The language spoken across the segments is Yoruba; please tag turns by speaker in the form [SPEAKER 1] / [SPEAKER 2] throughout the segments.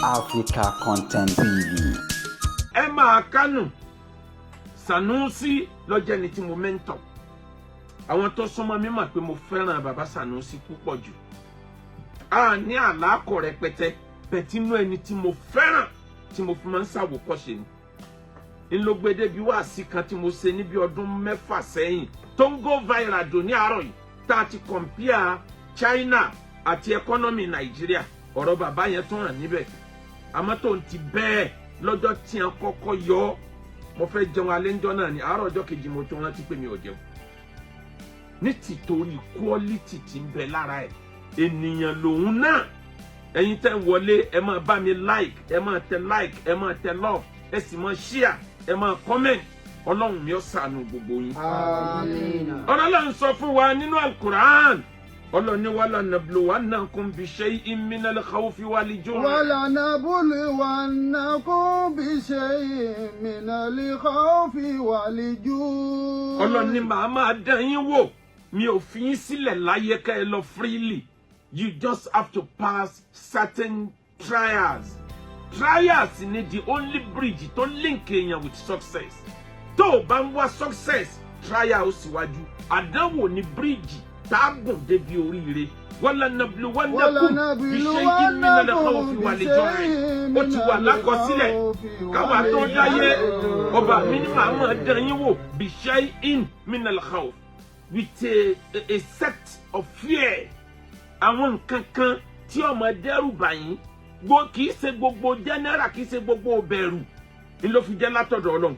[SPEAKER 1] Africa Content TV.
[SPEAKER 2] Ẹ máa kánù Sanusi lọ́jọ́ ẹni tí mo mentor. Àwọn tó súnmọ́ mi mọ̀ pé mo fẹ́ràn bàbá Sanusi púpọ̀ jù. A ní àlákọ̀ rẹpẹtẹ bẹ̀tí inú ẹni tí mo fẹ́ràn, tí mo fi máa ń ṣàwòkọ́ṣe ni ńlọgbẹdẹ bí wàásì kan tí mo ṣe níbi ọdún 6 sẹ́yìn tó ń go viral dò ní àárọ̀ yìí, tá a ti compare China àti economy Nàìjíríà. Ọ̀rọ̀ bàbá yẹn tó hàn níbẹ̀, àmọ́ tó ń ti bẹ́ẹ̀, lọ́jọ́ tí wọ́n kọ́kọ́ yọ ọ́, mo fẹ́ jẹun alẹ́ ńjọ́ náà ní àárọ̀ ọjọ́ kejì, mo tó rántí pé mi ò jẹun ní tìtorí quality tí ń bẹ lára ẹ̀. Ènìyàn lòun náà. Ẹ̀yin tẹ́ ń wọlé, ẹ máa bá mi like, ẹ máa tẹ like, ẹ máa tẹ love, ẹ sì máa share, ẹ máa comment. Ọlọ́run mi ó ṣàánú gbogbo yín.
[SPEAKER 3] Àmín.
[SPEAKER 2] Ọlọ́run sọ fún wa nínú Alukur'an, Ọlọ́run ní ولنبلونكم بشيء من الخوف والجوع.
[SPEAKER 3] ولنبلونكم بشيء من الخوف والجوع.
[SPEAKER 2] Ọlọ́run ní màá máa dán yín wò, mi ò fi yín sílẹ̀ láyé ká ẹ lọ freely. You just have to pass certain trials. Trials ni the only bridge tó link èèyàn with success. Tó o bá ń wá success, trial ó síwájú. Àdánwò ni bridge tá a gùn débi oríire. ولنبلونكم بشيء من الخوف والجوع. Ó ti wà lákọsílẹ̀ káwa tó dáyé. Ọba mi ní màá máa dán yín wò بشيء من الخوف, with a set of fear, àwọn nǹkan kan tí ó máa dẹ́rù bà yín gbó. Kì í ṣe gbogbo general, kì í ṣe gbogbo bẹ̀rù ni ló fi jẹ́ látọ̀dọ̀ Ọlọ́run,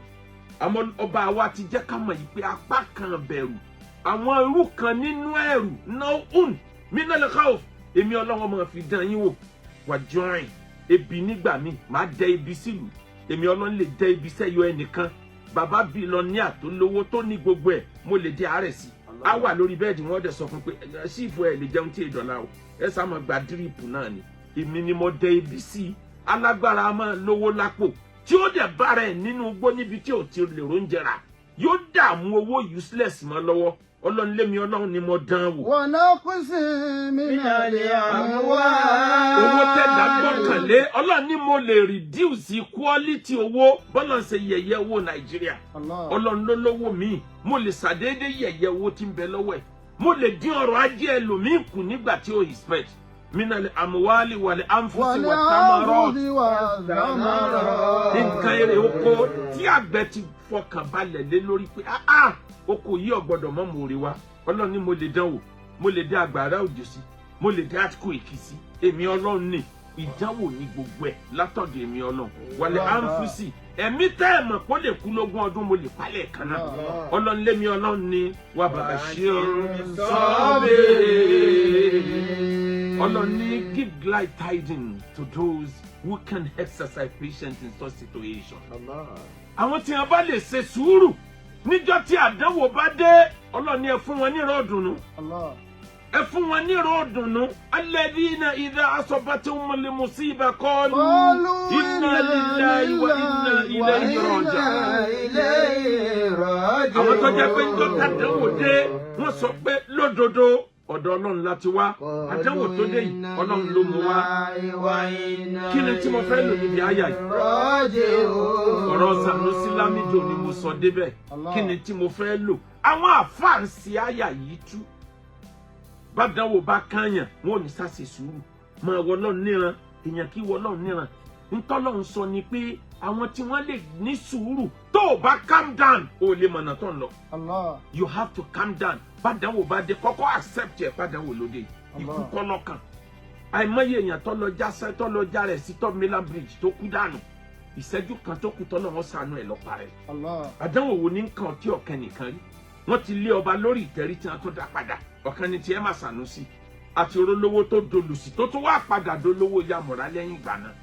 [SPEAKER 2] àmọ́ ọba wa ti jẹ́ ká mọ̀ yìí pé apá kan bẹ̀rù, àwọn irú kan nínú ẹ̀rù نوع من الخوف, èmi Ọlọ́run máa fi dán yín wò. والجوع, ebi. Nígbà míì, máa dẹ ibi sílùú. Èmi Ọlọ́run lè dẹ ibi sẹ́yọ ẹnìkan, bàbá billionaire tó lówó, tó ní gbogbo ẹ̀, mo lè dé àárẹ̀ sí á wà lórí bed. Wọ́n dẹ̀ sọ fún pé sífù ẹ̀ lè jẹun tí èdọ̀la o, ẹ sá máa gba drip náà ni. Èmi ni mo dẹ ibi sí. Alágbára máa lówó lápò, tí ó dẹ̀ bára ẹ̀ nínú igbó níbi tí ò ti lè róúnjẹ rà, yóò dààmú, owó useless mọ́ lọ́wọ́. Ọlọ́run lémi Ọlọ́run ni mo dán wò.
[SPEAKER 3] ونقص من الأموال.
[SPEAKER 2] Owó tẹ̀dá gbọ́kànlé, Ọlọ́run ní mo lè reduce quality owó. Bọ́lá ń ṣe yẹ̀yẹ́ owó Nàìjíríà.
[SPEAKER 3] Allah.
[SPEAKER 2] Ọlọ́run ló lówó míì, mo lè ṣàdédé yẹ̀yẹ́ owó tí ń bẹ lọ́wọ́ ẹ̀. Mo lè dín ọrọ̀ ajé ẹlòmíì kù nígbà tí ó expect. من الأموال والأنفس والثمرات.
[SPEAKER 3] والأنفس والثمرات.
[SPEAKER 2] Nǹkan èrè oko tí àgbẹ̀ ti fọkàn balẹ̀ lé lórí pé, ah ah, oko yìí ò gbọ́dọ̀ mọ́ mòrè wa, Ọlọ́run ní mo lè dán wò. Mo lè dé àgbàrá òjò sí, mo lè dé earthquake sí. Èmi Ọlọ́run ní ìdánwò ní gbogbo ẹ̀ látọ̀dọ̀ èmi Ọlọ́run. والأنفس, ẹ̀mí tẹ́ ẹ̀ mọ̀ kó lè kú lógún ọdún, mo lè palẹ̀ kan náà. Ọlọ́run lémi Ọlọ́run ní وبشر الصابرين. Ọlọ́run ní give glad tidings to those who can exercise patience in such situation. Àwọn tí wọn bá lè ṣe sùúrù níjọ́ tí àdánwò bá dé, Ọlọ́run ní ẹ fún wọn ní ìró ìdùnnú.
[SPEAKER 3] Allah.
[SPEAKER 2] Ẹ fún wọn ní ìró ìdùnnú. الذين إذا أصابتهم المصيبة قالوا
[SPEAKER 3] قالوا
[SPEAKER 2] إنا لله وإنا إليه راجعون.
[SPEAKER 3] إليه راجعون.
[SPEAKER 2] Àwọn tó jẹ́ pé níjọ́ tàdánwò dé, wọ́n sọ pé lódodo, ọ̀dọ̀ Ọlọ́run láti wá. Àdánwò tó dé yìí, Ọlọ́run ló mú wá. Kí ni tí mo fẹ́ lò níbi àyà yìí? Ọ̀rọ̀ Sanusi Lamido ni mo sọ débẹ̀. Kí ni tí mo fẹ́ lò? Àwọn àfáà ń ṣe àyà yìí tú. Bàdánwò bá kànyàn, wọn ò ní sáṣe sùúrù, máa wọ Ọlọ́run níran. Èèyàn kí wọ Ọlọ́run níran. Ntọ́lọ́run sọ ni pé àwọn tí wọ́n lè ní sùúrù. Tó o bá calm down, o lè mọ̀nà tó ń lọ.
[SPEAKER 3] Allah.
[SPEAKER 2] You have to calm down. Bàdánwò bá dé, kọ́kọ́ accept ẹ̀. Bàdánwò lóde, ikú kọ́ lọ́kàn. Àìmọye èèyàn tó lọ jásẹ́, tó lọ já rẹ̀ sí Third Mainland Bridge, tó kú dànù. Ìṣẹ́jú kan tó kú tọ́lọ́ wọn sànú ẹ̀ lọ́pa rẹ̀.
[SPEAKER 3] Allah.
[SPEAKER 2] Àdánwò wo ní nǹkan tí ọ̀kan nìkan rí? Wọ́n ti lé ọba lórí ìtẹ́rí tí wọ́n tó dá padà. Ọ̀kan ní tiẹ̀ máa sànú sí àti olólówó tó dolùsì, tó tún wá padà dolówó yamọ̀ra lẹ́yìn ìgbà náà.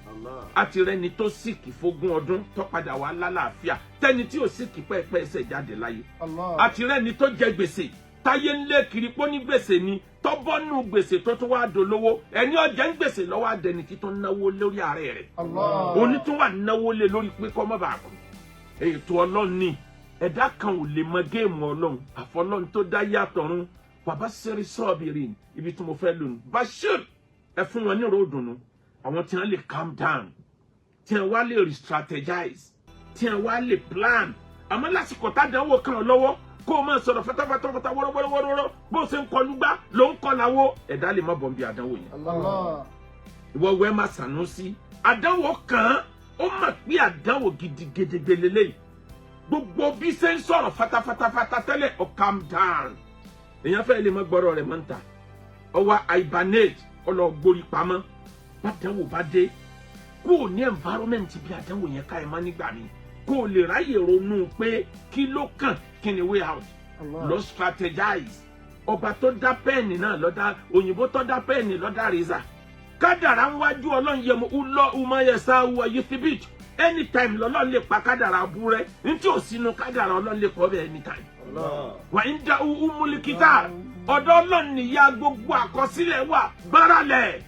[SPEAKER 2] Àti rẹni tó sick fógún ọdún, tó padà wá lálàáfíà, tẹni tí ò sick pẹ́ẹ́pẹ́ ẹsẹ̀ jáde láyé.
[SPEAKER 3] Allah.
[SPEAKER 2] Àti rẹni tó jẹ gbèsè, táyé ń lé kiri pọ́ ní gbèsè ni, tọ́bọ́nù gbèsè, tó tún wá dolówó. Ẹni ọjà ń gbèsè lọ́wọ́ àdẹni tí tó ń náwó lórí ààrẹ rẹ̀.
[SPEAKER 3] Allah.
[SPEAKER 2] Onítún wà náwó lé lórí pé kọ́ mọ́ bàa kú. Ètò Ọlọ́run ni. Ẹ̀dá kan ò lè mọ game Ọlọ́run àfọlọ́run tó dá yàtọ̀run. وبشر الصابرين, ibi tí mo fẹ́ lónìí, بشر, ẹ fún wọn ní ìró ìdùnnú. Àwọn tí wọ́n lè calm down, tí wọ́n wá lè re-strategize, tí wọ́n wá lè plan. Àmọ́ lásìkò tádànwò kan ọ́ lọ́wọ́, kó o máa sọ̀rọ̀ fatafata, wọ́rọ́wọ́rọ́wọ́rọ́, bó o ṣe ń kọlu gbá ló ń kọ́ làwọ́, ẹ̀dá lè má bọ̀ bí àdánwò yẹn.
[SPEAKER 3] Allah.
[SPEAKER 2] Ìwọ wẹ́ máa Sànúsí, àdánwò kàn án, ó mọ̀ pé àdánwò gidi gedegbe lélẹ́yìí. Gbogbo bí ṣe ń sọ̀rọ̀ fatafata tẹ́lẹ̀, ó calm down, èèyàn fẹ́ lè má gbọ́rọ̀ rẹ̀ mọ́ ń ta, ọwọ́ hibernate, ọlọ́ gbórí pamọ́. Bàdánwò bá dé, kó o ní environment bí àdánwò yẹn ká ẹ má nígbà mi, kó o lè ráyè ronú pé kí ló kàn, kí ni way out.
[SPEAKER 3] Allah.
[SPEAKER 2] Lọ strategize. Ọba tó dá pen náà lọ́dá òyìnbó tó dá pen lọ́dá rìzà. Kádàrá ń wájú Ọlọ́run yẹmu ulọ́ umayẹsà wọ yuthibit. Anytime lọ́lọ́run lè pa kádàrá búrẹ́ ní tí ò sínú kádàrá, Ọlọ́run lè kọ́ bẹ́ẹ̀ anytime.
[SPEAKER 4] Allah.
[SPEAKER 2] Wà ń da umulikita, ọ̀dọ̀ Ọlọ́run nìyá gbogbo àkọsílẹ̀ wà báralẹ̀.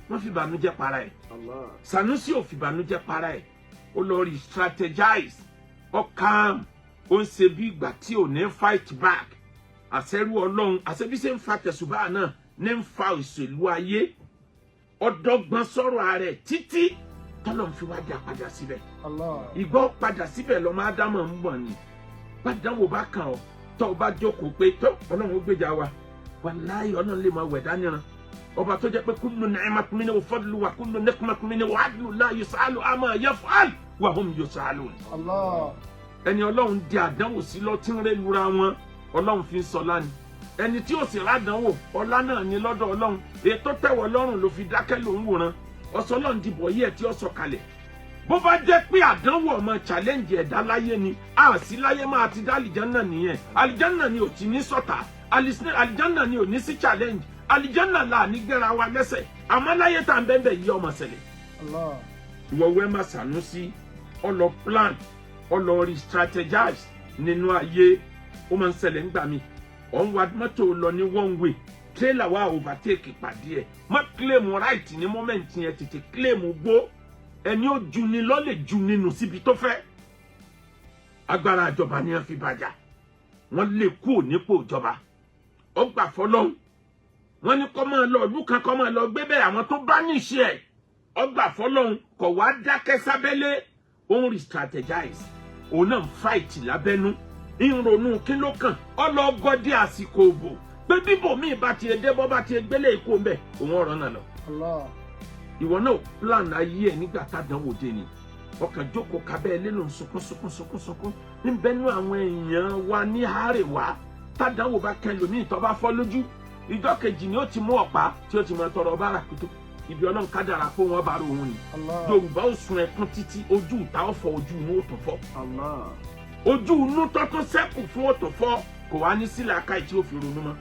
[SPEAKER 2] Wọ́n fi ìbànújẹ́ para ẹ̀.
[SPEAKER 4] Allah.
[SPEAKER 2] Sanusi ò fi ìbànújẹ́ para ẹ̀. Ó lọ rí strategize, ó calm, ó ń ṣe bí ìgbà tí ò ní fight back. Àṣẹrú Ọlọ́run, àṣẹbí ṣe ń fa tẹ̀sùbá náà ní ń fa òṣèlú ayé. Ọ̀dọ́gbọ́n sọ̀rọ̀ ààrẹ títí tọ́lọ̀ ń fi wá dá padà síbẹ̀.
[SPEAKER 3] Allah.
[SPEAKER 2] Ìgbọ́ padà síbẹ̀ lọ́mọ ádámọ̀ ń bọ̀ ni. Bàdánwò bá kàn ọ́, tọ́ ọ bá jókòó pé tó Ọlọ́run ó gbèjà wa, wàláhì, Ọlọ́run lè máa wẹ̀ dánìran. Ọba tó jẹ́ pé kullu ni'matin minhu fadlu wa kullu niqmatin minhu adlu la yus'alu amma yaf'al wa hum yus'alun.
[SPEAKER 3] Allah.
[SPEAKER 2] Ẹni Ọlọ́run di àdánwò sí lọ tí ń rẹ́ lura wọn, Ọlọ́run fi ń sọlá ni. Ẹni tí ó sì rádánwò, ọlá náà ni lọ́dọ̀ Ọlọ́run. Ètò tẹ̀wọ̀ lọ́rùn ló fi dákẹ́ ló ń wòran. Ọ̀sọ́ Ọlọ́run dìbò yí ẹ̀ tí ó sọ kalẹ̀. Bó bá jẹ́ pé àdánwò ọmọ challenge ẹ̀dá láyé ni, a sì láyé máa ti dá àlìjánà nìyẹn. Àlìjánà ni ò ti ní sọ̀tà, àlìjánà ni ò ní sí challenge, àlìjánà là ní gbéra wa lẹ́sẹ̀. Àmọ́ láyé tá à ń bẹ́ẹ̀ bẹ́ẹ̀ yí ọmọ ṣẹlẹ̀.
[SPEAKER 3] Allah.
[SPEAKER 2] Ìwọ wẹ́ má Sànúsí, ọlọ plan, ọlọ re-strategize nínú ayé. Ó máa ń ṣẹlẹ̀ ńgbà mi, ọ̀ ń wa mọ́tò lọ ní one way, trailer wa overtake pàdé ẹ̀. Má claim right ní moment yẹn, tètè claim gbó. Ẹni ó ju ni lọ lè ju nínú síbi tó fẹ́. Agbára ìjọba ni wọ́n fi bàjá, wọ́n lè kú nípò ìjọba. Ó gbà fọlọ́hún, wọ́n ní kó máa lọ ìlú kan, kó máa lọ gbé bẹ́ẹ̀, àwọn tó bá níṣẹ́ ẹ̀. Ó gbà fọlọ́hún, kò wá dákẹ́ sábẹ́lé. Ó ń re-strategize, òun náà ń fight lábẹ́nú, ń ronú kí ló kàn. Ọlọ́gọ́dé àsìkò òbò pé bíbò míì bá ti dé, bọ́ bá ti gbélé ikú ń bẹ̀, òun ọ̀rọ̀ náà lọ.
[SPEAKER 3] Allah.
[SPEAKER 2] Ìwọ náà plan ayé ẹ nígbà tádánwò dé ni. Ọkàn jókòó kábẹ́ ẹ lẹ́nu, sunkún sunkún sunkún sunkún níbẹ̀ nú. Àwọn èèyàn wa ní àárẹ̀wá, tádánwò bá kẹ́ lómi, ìtọ́ bá fọ́ lójú, ìjọ kejì ni ó ti mú ọ̀pá tí ó ti máa tọrọ bára kútó ibi Ọlọ́run kádàrá pé wọ́n bá rò òun ni.
[SPEAKER 3] Allah.
[SPEAKER 2] Yorùbá ó sun ẹkún títí, ojú ìta ọ̀fọ̀, ojú inú ó tún fọ́.
[SPEAKER 4] Allah.
[SPEAKER 2] Ojú inú tọ́tún sẹ́kù fún ó tún fọ́, kò wá ní sílẹ̀ akáì tí ó fi ronú mọ́.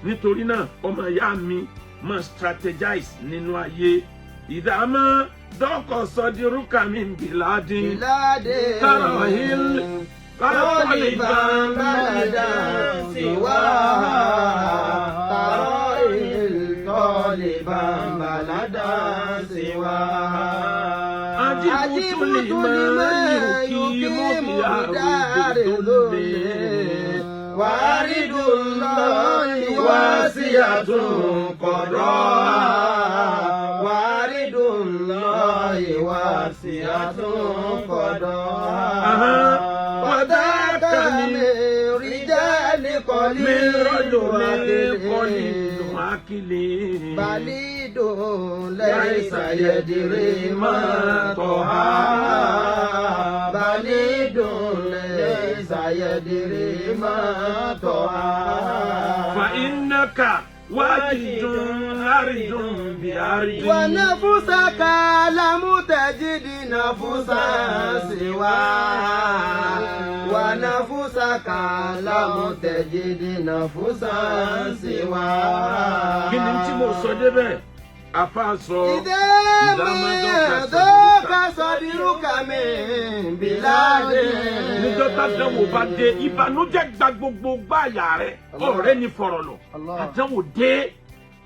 [SPEAKER 2] Nítorí náà, ọmọ ìyá mi, máa strategize nínú ayé. Ìdààmú dọ́kọ̀ sọdírúkà mi ń bìládín
[SPEAKER 4] Bilade.
[SPEAKER 2] Tarahil.
[SPEAKER 4] طالبا بلدا سواها، ترى طالبا بلدا سواها.
[SPEAKER 2] عجبت لمن يقيم بدار الذل
[SPEAKER 4] وأرض الله واسعة قضاء، وأرض الله واسعة قضاء. وذاك من رجال
[SPEAKER 2] من
[SPEAKER 4] قليل
[SPEAKER 2] رجل
[SPEAKER 4] عقل
[SPEAKER 2] قليل عقل
[SPEAKER 4] بليد ليس يدري ما طهى، بليد ليس يدري ما طهى.
[SPEAKER 2] فإنك واجد أرض بأرض
[SPEAKER 4] ونفسك لم تجد نفسا سواها، ونفسك لم تجد نفسا سواها.
[SPEAKER 2] Kí ni tí mo sọ débẹ̀? Afa sọ.
[SPEAKER 4] إذا ما ضاق صدرك من بلاد
[SPEAKER 2] Níjọ́ tádánwò bá dé, ìbànújẹ́ gba gbogbo gbáàyà rẹ̀, ọ̀rẹ́ ni fọ̀rọ̀ lọ.
[SPEAKER 3] Allah.
[SPEAKER 2] Àdánwò dé,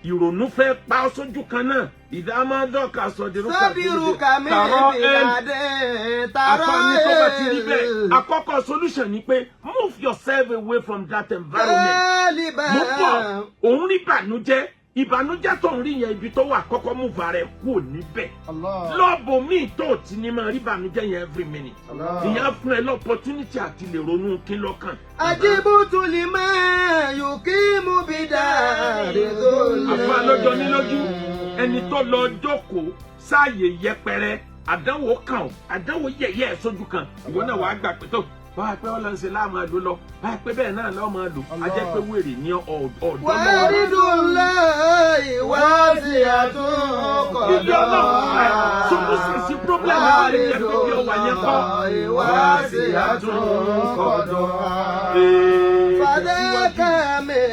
[SPEAKER 2] ìrònú fẹ́ pa ọ́ sójú kan náà. Ìdámádọ́ka sọdírúkà
[SPEAKER 4] صدرك من
[SPEAKER 2] tààrọ ẹ
[SPEAKER 4] بلاد
[SPEAKER 2] àfààní tó bá ti rí bẹ́ẹ̀,
[SPEAKER 4] ترى
[SPEAKER 2] àkọ́kọ́ solution ni pé move yourself away from that environment.
[SPEAKER 4] غالبا
[SPEAKER 2] Mo bọ̀, òun rí bànújẹ́. Ìbànújẹ́ tó ń rí yẹn, ibi tó wà, kọ́kọ́ mú varẹ̀ kúrò níbẹ̀.
[SPEAKER 3] Allah.
[SPEAKER 2] Lọ́ọ̀bù míì tó ti ní máa rí ìbànújẹ́ yẹn every minute.
[SPEAKER 3] Allah.
[SPEAKER 2] Ìyẹn fún ẹ l'opportunity àti lè ronú kí lọ́kàn.
[SPEAKER 4] عجبت لمن يقيم بدار ذل.
[SPEAKER 2] Àfa lọ́jọ́ ní lójú ẹni tó lọ jókòó sáàyè yẹpẹrẹ, àdánwò kàn ó, àdánwò yẹyẹ ẹ sójú kan, ìwọ náà wàá gbà pé tó báwa pé ọlọ́run ṣe láàmú àlò lọ, báwa pé bẹ́ẹ̀ náà lọ́ọ́ máa lò, á jẹ́ pé wèrè ní ọ̀dọ́ lọ́wọ́.
[SPEAKER 4] وارد الله واسعة.
[SPEAKER 2] Ilé Ọlọ́run ẹ̀ solution sí problem ẹ̀ lè jẹ́ pé bí ọwà yẹn kọ́.
[SPEAKER 4] واسعة قضاء. فذاك من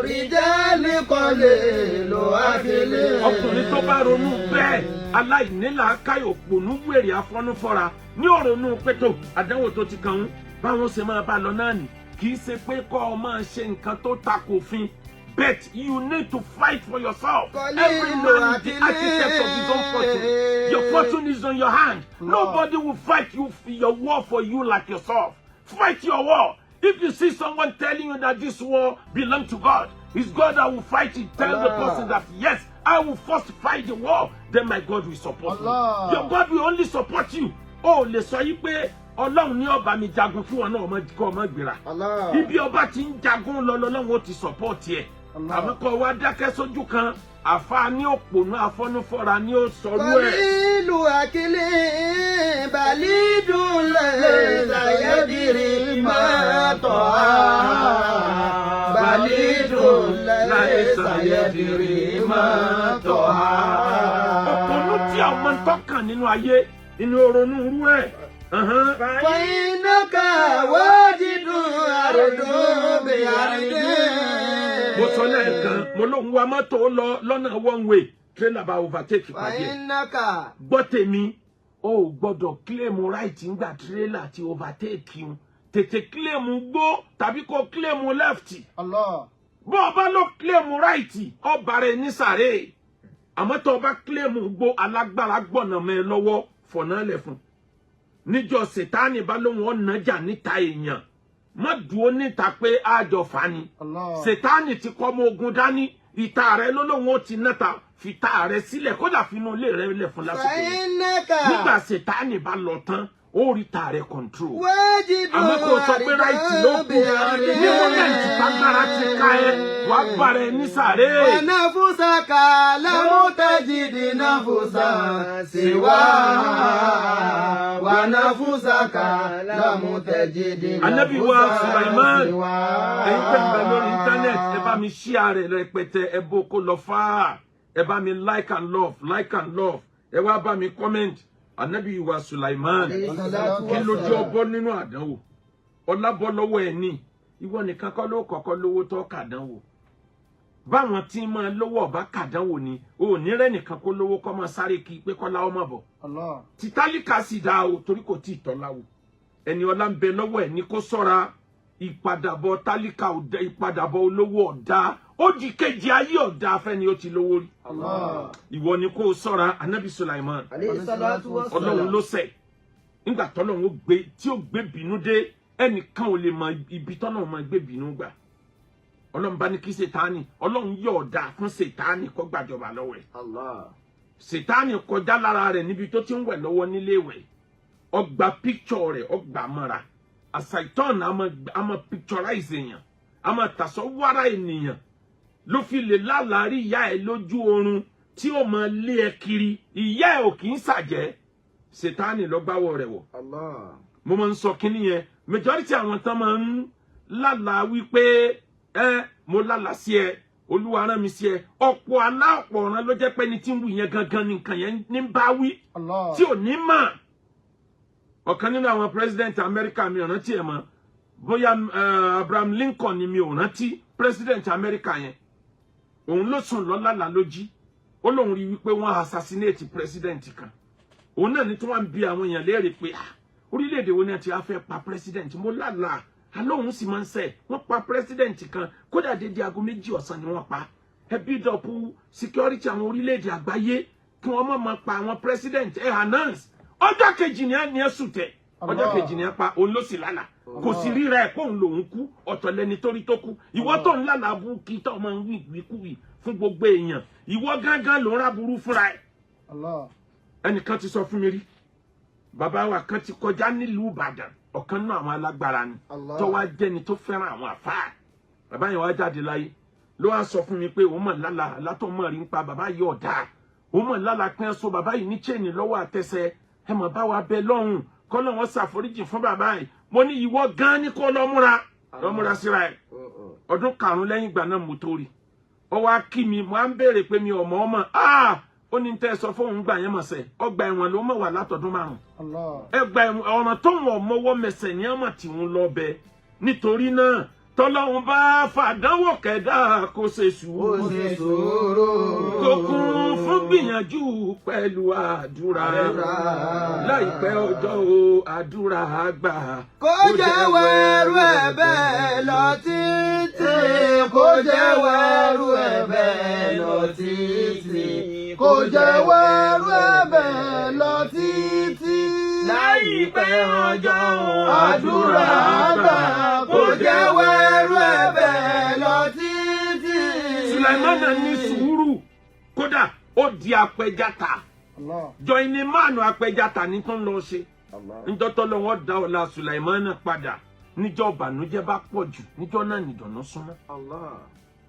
[SPEAKER 4] رجال قليل أكل.
[SPEAKER 2] Ọkùnrin tó bá ronú bẹ́ẹ̀, aláìnílàákàyè, òpònú, wèrè, afọ́núfọ́ra ní òrònú pẹ́tò àdánwò tó ti kàn ń báwọn ṣe máa bá lọ náà nì. Kì í ṣe pé kọ́ ọ máa ṣe nǹkan tó takò òfin, but you need to fight for yourself. Every man is the architect of his own fortune. Your fortune is on your hand. Nobody will fight you your war for you like yourself. Fight your war. If you see someone telling you that this war belongs to God, it's God that will fight it, tell the person that yes, I will first fight the war, then my God will support
[SPEAKER 3] Allah.
[SPEAKER 2] me. Your God will only support you. Ó lè sọ yí pé Ọlọ́run ní ọba mi jagun kí wọn náà ọmọ kọ́ ọmọ gbéra.
[SPEAKER 4] Allah.
[SPEAKER 2] Ibi ọba ti ń jagun lọ lọ́lọ́run ó ti support ẹ̀.
[SPEAKER 3] Allah.
[SPEAKER 2] Àmọ́ kọ́ wa dákẹ́ sójú kan, àfa ní òpònú afọ́núfọ́ra ní ó sọrú ẹ̀.
[SPEAKER 4] قليل أكل بليد ليس يدري ما طعام، بليد ليس يدري ما طعام.
[SPEAKER 2] Òpònú tí ọmọ ń tọ́kàn nínú ayé inú ronú rú ẹ̀.
[SPEAKER 4] فإنك واجد أرض بأرض.
[SPEAKER 2] Mo sọ lẹ́ẹ̀kan, mo lóun wa mọ́tò lọ lọ́nà one way, trailer bá overtake pàdé ẹ̀.
[SPEAKER 4] فإنك
[SPEAKER 2] Gbọ́ tèmi, o ò gbọ́dọ̀ claim right ńgbà trailer ti overtake un. Tètè claim gbó tàbí kó claim left.
[SPEAKER 3] Allah.
[SPEAKER 2] Bó o bá lọ claim right, ọba rẹ ní sàré. Àmọ́ tó o bá claim gbó, alágbára gbọ̀nà mọ́ ẹ lọ́wọ́, fọ̀nà lẹ̀ fún. Níjọ́ sètáni bá lóun ọ̀nà jà níta èèyàn, má dúró níta pé àjọ fani.
[SPEAKER 3] Allah.
[SPEAKER 2] Sètáni ti kọ́ ọmọ ogun dání, ìta rẹ ló lóun ó ti náta, fìta rẹ sílẹ̀, kódà finú ilé rẹ lẹ̀ fún lásìkò yẹn.
[SPEAKER 4] فإنك
[SPEAKER 2] Nígbà sètáni bá lọ tán, ó rí ta rẹ control.
[SPEAKER 4] واجد
[SPEAKER 2] Àmọ́ kò sọ pé right ló kù, ní moment tágbára ti ká ẹ, wàá bára ẹ ní sàré.
[SPEAKER 4] ونفسك لم تجد نفسا سواها، ونفسك لم تجد
[SPEAKER 2] Ànábì wa
[SPEAKER 4] نفسا
[SPEAKER 2] Sulaiman,
[SPEAKER 4] سواها.
[SPEAKER 2] ẹ̀yin tẹ́ ń bẹ lórí internet, ẹ bá mi share rẹ̀ rẹpẹtẹ, ẹ bó kó lọ fáà, ẹ bá mi like and love, like and love, ẹ wá bá mi comment. Ànábì wa Sulaiman, kí ló jẹ́ ọbọ nínú àdánwò? Ọlábọ́ lọ́wọ́ ẹ̀ ní ìwọ nìkan kọ́ ló kọ́kọ́ lówó tó kàdánwò. Báwọn tí máa lówó ọba kàdánwò ni o ò ní rẹ́nìkan kó lówó kọ́ máa sáré kí pé kọ́lá ọmọ bọ̀.
[SPEAKER 3] Allah.
[SPEAKER 2] Tí tálíkà sì dá o, torí kò tí ì tọ́láwò. Ẹni ọlá ń bẹ lọ́wọ́ ẹ̀ ní kó sọ́ra. Ìpadàbọ̀ tálíkà ọ̀dà, ìpadàbọ̀ olówó ọ̀dà, ó di kejì ayé ọ̀dà afẹ́ni ó ti lówó rí.
[SPEAKER 3] Allah.
[SPEAKER 2] Ìwọ ni kó o sọ́ra. Anabi Sulaiman,
[SPEAKER 4] عليه الصلاة والسلام.
[SPEAKER 2] Ọlọ́run ló ṣẹ̀. Nígbà tọ́lọ́run ó gbé tí ó gbé bínú dé, ẹnìkan ò lè mọ ibi tọ́lọ́run máa gbé bínú gbà. Ọlọ́run bá ní kí Sètáni, Ọlọ́run yọ̀ ọ̀dà fún Sètáni kó gbàjọba lọ́wọ́ ẹ̀.
[SPEAKER 4] Allah.
[SPEAKER 2] Sètáni kọjá lára rẹ̀ níbi tó ti ń wẹ̀ lọ́wọ́ nílé ìwẹ̀, ọgbà píkṣọ rẹ̀, ọgbà mọ́ra. Àṣàìtàn a máa picturize èèyàn, a máa tàṣọ wára ènìyàn, ló fi lè lálàárí ìyá ẹ lójú oorun tí ó máa lé ẹ kiri. Ìyá ẹ ò kì í ṣàjẹ́, Sètáni ló gbáwọ̀ rẹ̀ wọ̀.
[SPEAKER 4] Allah.
[SPEAKER 2] Mo máa ń sọ kínní yẹn, majority àwọn tán máa ń lálàá wípé ẹ mo lálàá sí ẹ, Olúwa rán mi sí ẹ, ọ̀pọ̀ alá ọ̀pọ̀ ọ̀ràn ló jẹ́ pé ẹni tí ń wù yẹn gangan ní nǹkan yẹn ní bá wí
[SPEAKER 3] Allah.
[SPEAKER 2] tí ò ní mọ̀. Ọ̀kan nínú àwọn president Amẹ́ríkà, mi ò rántí ẹ̀ mọ́, bóyá Abraham Lincoln ni, mi ò rántí, president Amẹ́ríkà yẹn, òun ló sùn lọ́lálà ló jí, ó lóun rí wípé wọ́n assassinate president kan. Òun náà ní tí wọ́n ń bi àwọn èèyàn léèrè pé, ah, orílẹ̀-èdè wo ni a ti á fẹ́ pa president? Mo lálàá alóhùn sì máa ń sẹ̀ wọ́n pa president kan, kódà dédé aago 2 ọ̀sán ni wọ́n pa. Ẹ build up security àwọn orílẹ̀-èdè àgbáyé kí wọ́n má máa pa àwọn president. Ẹ announce ọjọ́ kejì ni ẹ ní ẹ sùn tẹ̀ ọjọ́
[SPEAKER 3] Allah.
[SPEAKER 2] kejì ni ẹ pa. Òun ló sì lálàá. Kò sì ríra ẹ̀ kóun lòun kú. Ọ̀tọ̀ lẹni torí tó kú. Ìwọ tó ń lálàá burúkú, tó máa ń wí ìwíkúwì fún gbogbo èèyàn, ìwọ gángan ló ń rà burú fúnra ẹ̀.
[SPEAKER 3] Allah.
[SPEAKER 2] Ẹnìkan ti sọ fún mi rí, bàbá wa kan ti kọjá nílùú Ìbàdàn, ọ̀kan náà àwọn alágbára ni,
[SPEAKER 3] Allah.
[SPEAKER 2] tó wá jẹ́ni tó fẹ́ràn àwọn àfáà. Bàbá yẹn wá jáde láyé, ló wá sọ fún mi pé òun mọ̀ lálàá látọ̀ mọ̀ rí ń pa bàbá yìí ọ̀dà, òun mọ̀ lálàá pé ẹ so bàbá yìí ní chain lọ́wọ́ àtẹsẹ̀. Ẹ mọ̀ bá wa bẹ lọ́hùn kọ́lọ́ wọn ṣàforíjì fún bàbá yìí. Mo ní ìwọ gan ni kó lọ múra, lọ múra síra ẹ̀. Ọdún 5 lẹ́yìn ìgbà náà mo tó rí ọ wá kí mi. Mo á ń béèrè pé mi ò mọ̀ ọ́ mọ̀. Ah, ó ní tẹ́ ẹ sọ fóun gbà yẹn mọ̀ sẹ́, ọgbà ẹ̀wọ̀n ló mọ̀ wà látọdún 5.
[SPEAKER 3] Allah.
[SPEAKER 2] Ẹgbà ẹ̀wọ̀n, ọ̀ràn tó wọ̀n mọ́wọ́ mẹsẹ̀ ní ọmọ tí ń lọ bẹ. Nítorí náà, tọ́lọ́hun bá fàdánwò kẹ̀dá, kó ṣe
[SPEAKER 4] Ó
[SPEAKER 2] sùúrù,
[SPEAKER 4] ṣe sùúrù.
[SPEAKER 2] kó kún fún gbìyànjú pẹ̀lú àdúrà. Láìpẹ́ ọjọ́ o, àdúrà àgbà.
[SPEAKER 4] Kó jẹ́ wẹ́rú ẹ̀ bẹ́ẹ̀ lọ títí. Kó jẹ́ wẹ́rú ẹ̀ bẹ́ẹ̀ lọ títí.
[SPEAKER 3] Kò jẹ́ wẹ́rú ẹ̀bẹ̀ lọ títí.
[SPEAKER 4] Láìpẹ́ ọjọ́,
[SPEAKER 3] àdúrà àgbà.
[SPEAKER 4] Kó jẹ́ wẹ́rú ẹ̀ bẹ́ẹ̀ lọ títí.
[SPEAKER 2] Sulaimana ní sùúrù, kódà ó di apẹja ta.
[SPEAKER 3] Allah.
[SPEAKER 2] Jọ̀ìní máàlù apẹja ta ní tó ń lọ ṣe njọ́tọ́ lọ́wọ́ da ọ̀la Sulaimana padà. Níjọ́ ìbànújẹ́ bá pọ̀ jù, níjọ́ náà nìdùnnú súnmọ́.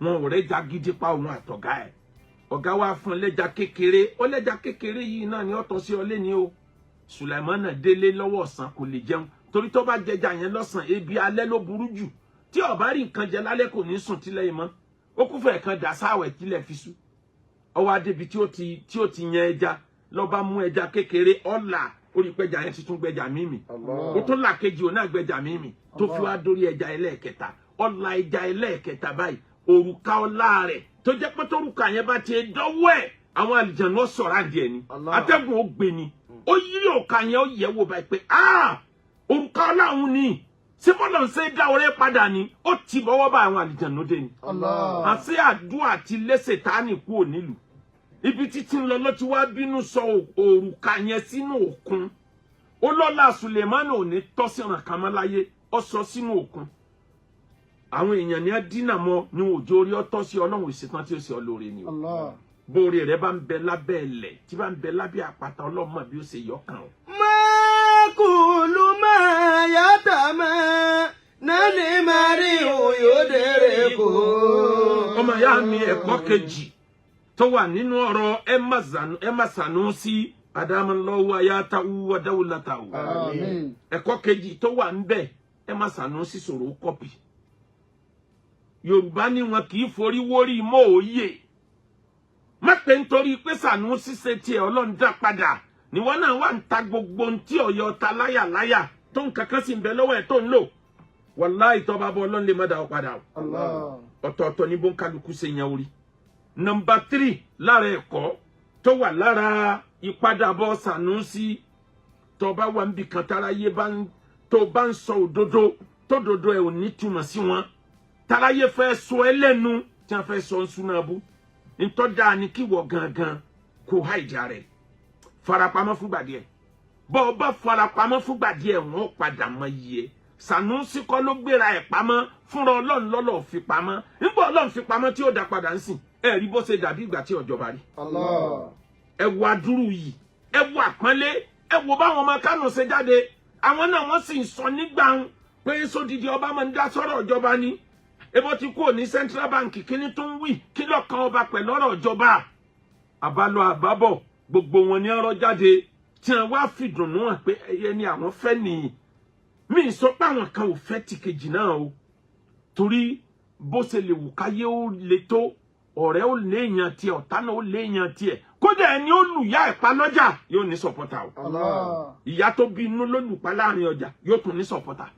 [SPEAKER 2] Wọn ò rẹ́ja gidi pa òun àtọ̀gá ẹ̀. Ọ̀gá wa fún lẹ́ja kékeré, ó lẹ́ja kékeré yìí náà ni ó tọ́ sí ọ lẹ́ni o. Sulaimana délé lọ́wọ́ ọ̀sán, kò lè jẹun, torí tó bá jẹja yẹn lọ́sàn, ebi alẹ́ ló burú jù. Tí ó bá rí nǹkan jẹ lálẹ́, kò ní sùn tílẹ̀ yìí mọ́. Ó kúfẹ̀ẹ́ kan dà sáwẹ̀ tílẹ̀ fi sú. Ọwọ́ adébi tí ó ti yan ẹja, ló bá mú ẹja kékeré ọ̀là orí pẹja yẹn ti tún gbẹja mímì. Ó tún là kejì, òun náà gbẹja mímì, tó fi wá dórí ẹja ẹlẹ́ẹ̀kẹta. Ọ̀là ẹja ẹlẹ́ẹ̀kẹta báyìí, òrùka ọlá rẹ̀ tó jẹ́ pé tórùka yẹn bá ti dọ́wọ́ ẹ̀, àwọn àlìjànú sọ̀rọ̀ àdìẹ ni, atẹ́gùn ó gbé ni. Ó yí òrùka yẹn, ó yẹ̀ wò báyìí pé ah, òrùka ọlá òun ni, ṣé bọ́lá ń ṣe dá ọrẹ́ padà ni? Ó ti bọ́wọ́ bá àwọn àlìjànú dé ni.
[SPEAKER 3] Allah.
[SPEAKER 2] Àti àdúrà ti lẹ́sẹ̀ tání kú nílùú ibi títí ń lọ ló ti wá bínú sọ òrùka yẹn sínú òkun. Ó lọ́la Sulemani ò ní tọ́síran kan mọ́ láyé. Ó sọ sínú òkun. Àwọn èèyàn ní dínà mọ́ ní òjò orí ọtọ́ sí Ọlọ́run ìṣetán tí ó ṣe ọ lóore ni o.
[SPEAKER 3] Allah.
[SPEAKER 2] Bóore rẹ bá ń bẹ lábẹ́ ilẹ̀, tí bá ń bẹ lábẹ́ àpáta, Ọlọ́mọ bí ó ṣe yọ kàn ó.
[SPEAKER 4] ما كل ما يتمنى المرء يدركه.
[SPEAKER 2] Ọmọ ìyá mi, ẹ̀kọ́ kejì tó wà nínú ọ̀rọ̀ Emma Sanusi, adamallahu ayatahu wa dawlatahu.
[SPEAKER 3] Àmín.
[SPEAKER 2] Ẹ̀kọ́ kejì tó wà ń bẹ̀, Emma Sanusi sọ̀rọ̀ copy. Yorùbá ní wọn kì í forí wórí mọ́ òye. Má pé nítorí pé Sanusi ṣe tiẹ̀, Ọlọ́run dá padà, níwọ náà wà ń ta gbogbo ohun tí ọ̀yọ́ ta láyàláyà tó ń kankan sì ń bẹ lọ́wọ́ ẹ̀ tó ń lò. Wàláhì, tó bá bọ́, Ọlọ́run lè má dá ọ padà o.
[SPEAKER 3] Allah.
[SPEAKER 2] Ọ̀tọ̀ọ̀tọ̀ ní bóńkálukú ṣe yan orí. Number 3 lára ẹ̀kọ́ tó wà lára ìpadàbọ̀ Sanusi, tó bá wà níbi kan táráyé bá ń tó bá ń sọ òdodo, tó dodo ẹ̀ ò ní túmọ̀ sí wọn, táráyé fẹ́ sọ ẹ́ lẹ́nu, tí wọ́n fẹ́ sọ ń súná bú, ntọ́ dáa ni kí wọ́ gangan kó háìjà rẹ̀ farapamọ́ fúngbà díẹ̀. Bọ́ ọ bá farapamọ́ fúngbà díẹ̀, wọ́n padà mọ iye. Sanusi kọ́ ló gbéra ẹ̀ pamọ́ fúnra Ọlọ́run, lọ́lọ́ fi pamọ́. Nígbà Ọlọ́run fi pamọ́ tí ó dá padà ń sìn, ẹ rí bó ṣe dàbí ìgbà tí ọjọba rí.
[SPEAKER 3] Allah.
[SPEAKER 2] Ẹ wo adúrú yìí, ẹ wo àpọ́nlé, ẹ wo báwọn ọmọ Kánò ṣe jáde. Àwọn náà wọ́n sì ń sọ nígbà ń pé sódìdí ọba máa ń dá sọ́rọ̀ ìjọba ni. Ebo ti kúrò ní Central Bank, kíní tó ń wí? Kí lọ́kàn ọba pẹ̀lú ọ̀rọ̀ ìjọba? Àbálọ àbábọ̀, gbogbo wọn ní ọ̀rọ̀ jáde tí wọn wá fìdùnnú hàn pé ẹyẹ ni àwọn fẹ́ nìyí. Mi sọ pé àwọn kan ò fẹ́ ti kejì náà o, torí bó ṣe lè wù káyé ó le tó, ọ̀rẹ́ ó léèyàn tiẹ̀, ọ̀tá náà ó léèyàn tiẹ̀, kódà ẹni ó lù yá ẹ̀pá lọ́jà yóò ní supporter o.
[SPEAKER 3] Allah.
[SPEAKER 2] Ìyá tó bí inú ló lù pa láàrin ọjà yóò tún ní supporter.